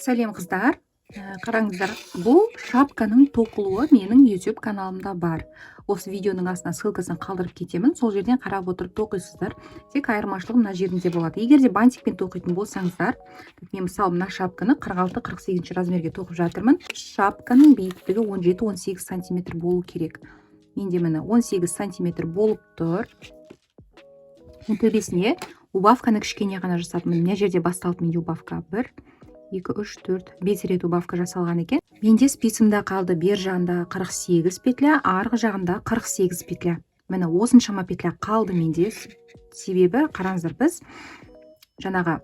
Сәлем, қыздар! Қараңыздар, бұл шапканың тоқылуы менің YouTube каналымда бар. Осы видеоның астына ссылкасын қалдырып кетемін, сол жерден қарап отырып тоқисыздар. Тек айырмашылығы мына жерінде болады. Егер де бантикпен тоқитын болсаңыздар, мен мысалы мына шапканы 46-48 размерге тоқып жатырмын. Шапканың биіктігі 17-18 сантиметр болу керек. Менде міне 18 сантиметр болып тұр. Мен төбесіне убавканы кішкене ғана жасадым. Мына жерде басталды менде убавка. 1, 2, 3, 4, 5 рет убавка жасалған екен. Менде спицымда қалды бер жағында 48 петля, арғы жағында 48 петля. Міне, осыншама петля қалды менде. Себебі қараңыздар, біз жаңағы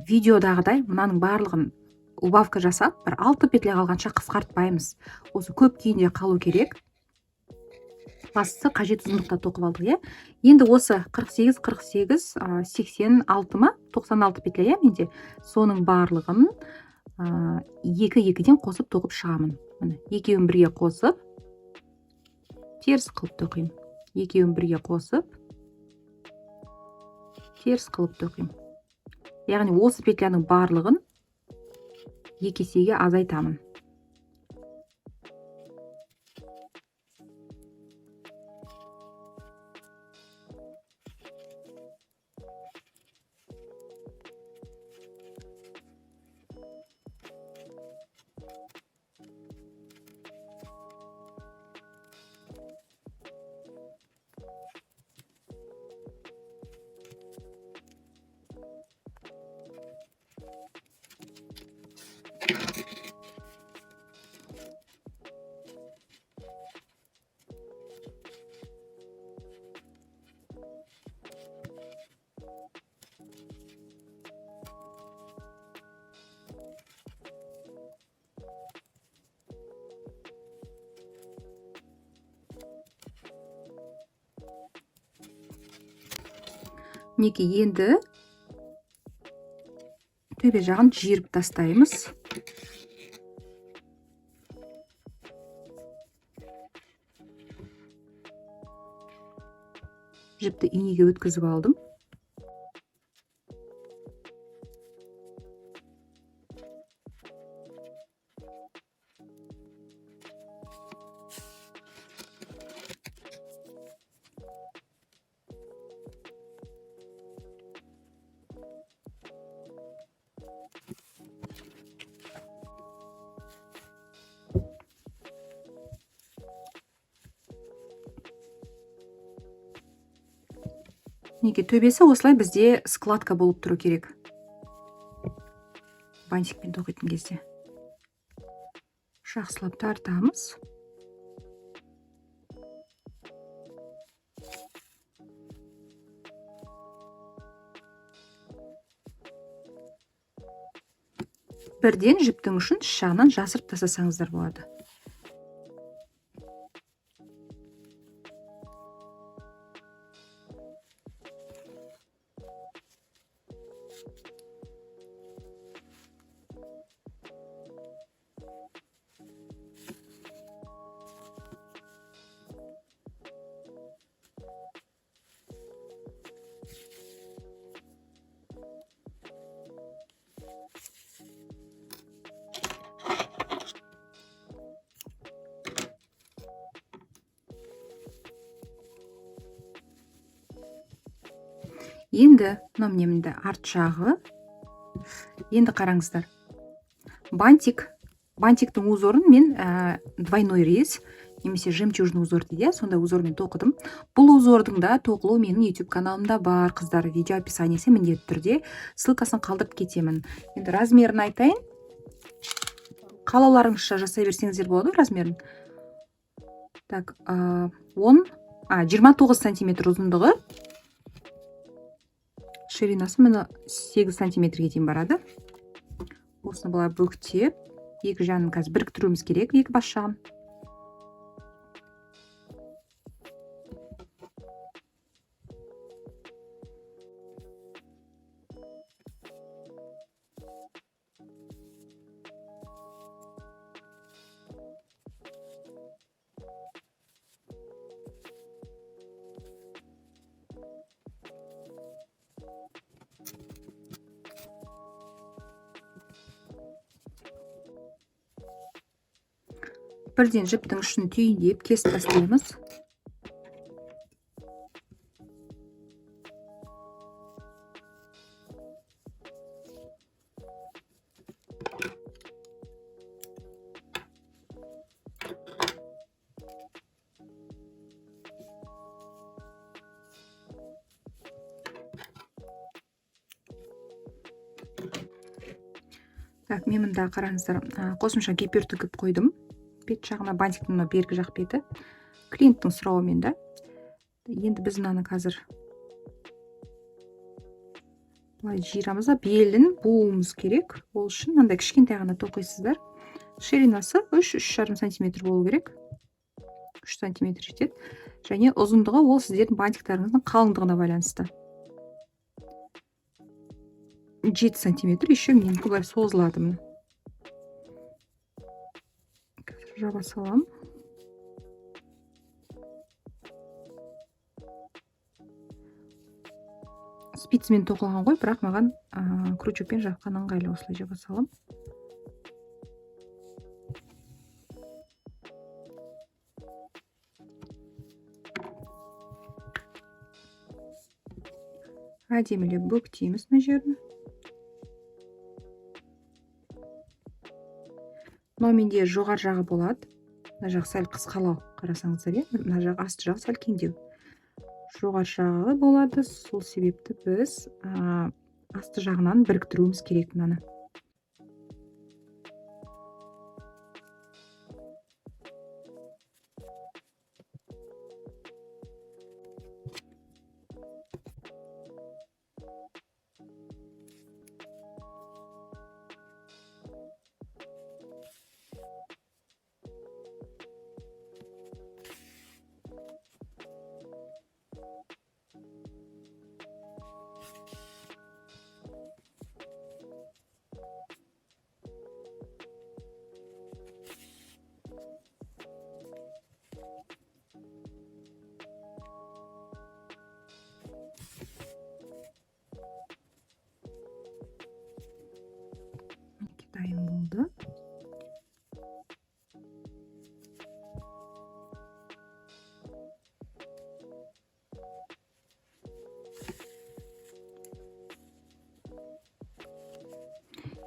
видеодағыдай мынаның барлығын убавка жасап, бір 6 петля қалғанша қысқартпаймыз. Осы көп күйінде қалу керек. Бастысы қажет ұзындықта тоқып алдық, иә. Енді осы 48, 48, 86 ма? 96 петля, иә, менде. Соның барлығын екі екіден қосып тоқып шығамын. Міне, екеуін бірге қосып, теріс қылып тоқимын. Екеуін бірге қосып, теріс қылып тоқимын. Яғни осы петляның барлығын екі есеге азайтамын. Мінекей, енді төбе жағын жиырып тастаймыз. Жіпті инеге өткізіп алдым. Мінекей, төбесі осылай бізде складка болып тұру керек. Бантикпен тоқитын кезде. Жақсылап тартамыз. Бірден жіптің ұшын іш жағынан жасырып тастасаңыздар болады. Енді мынау міне мында арт жағы. Енді қараңыздар. Бантиктің узорын мен двойной рез немесе жемчужный узор дейді, иә, сондай узормен тоқыдым. Бұл узордың да тоқылуы менің YouTube каналымда бар, қыздар. Видео описаниесі міндетті түрде ссылкасын қалдырып кетемін. Енді размерін айтайын. Қалауларыңызша жасай берсеңіздер болады размерін. Так, 29 сантиметр ұзындығы. Ширинасы міне 8 сантиметрге дейін барады. Осыны былай бүктеп, екі жағын қазір біріктіруіміз керек, екі бас жағын. Бірден жіптің ұшын түйіндеп кесіп тастаймыз. Так, мен мында қараңыздар, қосымша гипюр тігіп қойдым. Бет жағына, бантиктің мынау бергі жақ беті. Клиенттің сұрауымен да. Енді біз мынаны қазір былай жиырамыз да, белін буымыз керек. Ол үшін мынандай кішкентай ғана тоқисыздар. Ширинасы 3-3,5 сантиметр болу керек. 3 сантиметр жетеді. Және ұзындығы ол сіздердің бантиктарыңыздың қалыңдығына байланысты. 7 сантиметр, еще менікі былай созылады міне. Қазір жаба саламын. Спицамен тоқылған ғой, бірақ маған крючокпен жапқан ыңғайлы, осылай жаба саламын. Әдемілеп бүктейміз мына жерін. Мынау менде жоғары жағы болады. Мына жақ сәл қысқалау, қарасаңыздар, иә? Мына жақ, асты жағы сәл кеңдеу. Жоғары жағы болады, сол себепті біз асты жағынан біріктіруіміз керек мынаны. Дайын болды.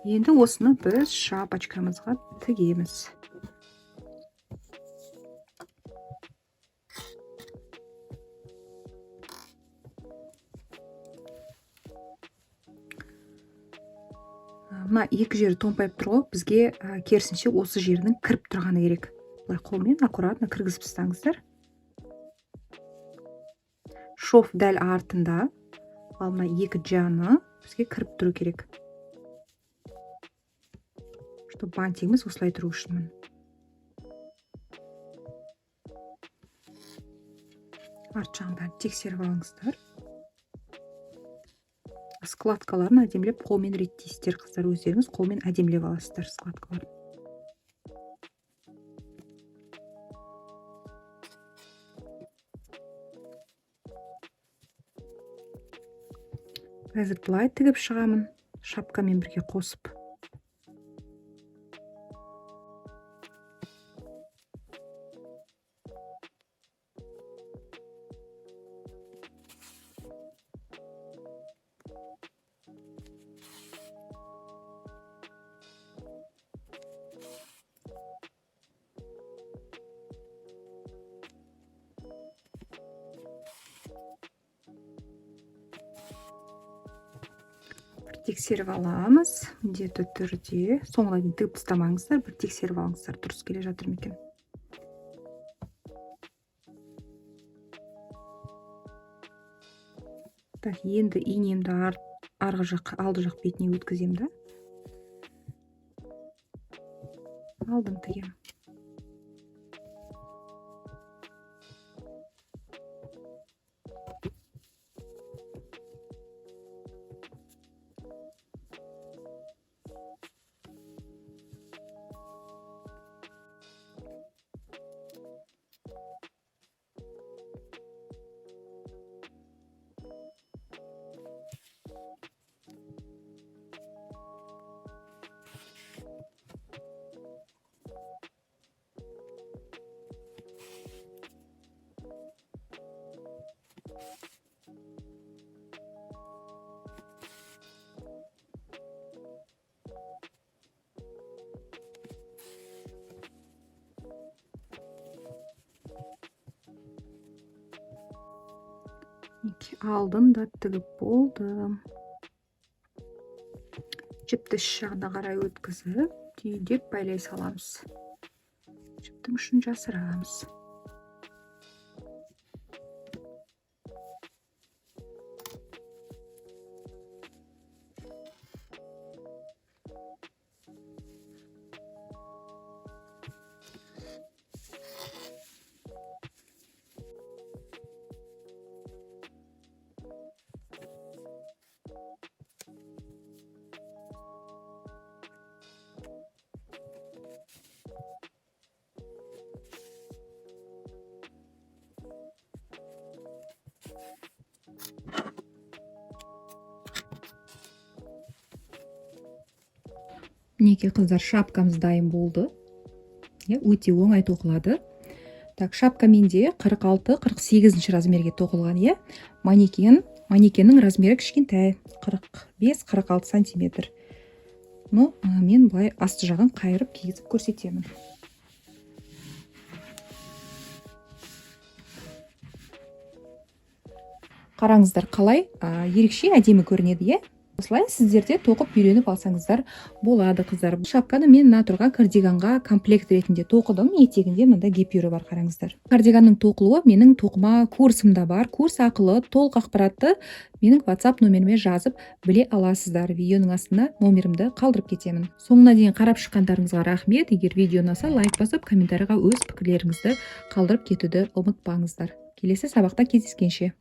Енді осыны біз шапочкамызға тігеміз. Мына екі жері томпайып тұр ғой, бізге керісінше осы жерінің кіріп тұрғаны керек. Былай қолмен аккуратно кіргізіп тастаңыздар. Шов дәл артында, ал мына екі жаны бізге кіріп тұру керек. Чтобы бантигіміз осылай тұру үшін міне. Арт жағын бәрін тексеріп алыңыздар. Складкаларын әдемілеп қолмен реттейсіздер, қыздар, өздеріңіз қолмен әдемілеп аласыздар складкаларын. Қазір былай тігіп шығамын, шапкамен бірге қосып. Тексеріп аламыз міндетті түрде, соңына дейін тігіп тастамаңыздар, бір тексеріп алыңыздар, дұрыс келе жатыр ма екен. Так, енді инемді арғы жақ, алды жақ бетіне өткіземін да. Алдын тігемін. Алдын да тігіп болдым. Жіпті іш жағына қарай өткізіп, түйіндеп байлай саламыз. Жіптің ұшын жасырамыз. Мінекей, қыздар, шапкамыз дайын болды. Иә, өте оңай тоқылады. Так, шапка менде 46-48 размерге тоқылған, иә. Манекеннің размері кішкентай, 45-46 сантиметр. Но мен былай асты жағын қайырып кигізіп көрсетемін. Қараңыздар, қалай ерекше әдемі көрінеді, иә? Осылай сіздер де тоқып үйреніп алсаңыздар болады, қыздар. Бұл шапканы мен мына тұрған кардиганға комплект ретінде тоқыдым. Етегінде мынандай гипюрі бар, қараңыздар. Кардиганның тоқылуы менің тоқыма курсымда бар. Курс ақылы, толық ақпаратты менің WhatsApp номеріме жазып біле аласыздар. Видеоның астына номерімді қалдырып кетемін. Соңына дейін қарап шыққандарыңызға рахмет. Егер видео ұнаса, лайк басып, комментарийға өз пікірлеріңізді қалдырып кетуді ұмытпаңыздар. Келесі сабақта кездескенше.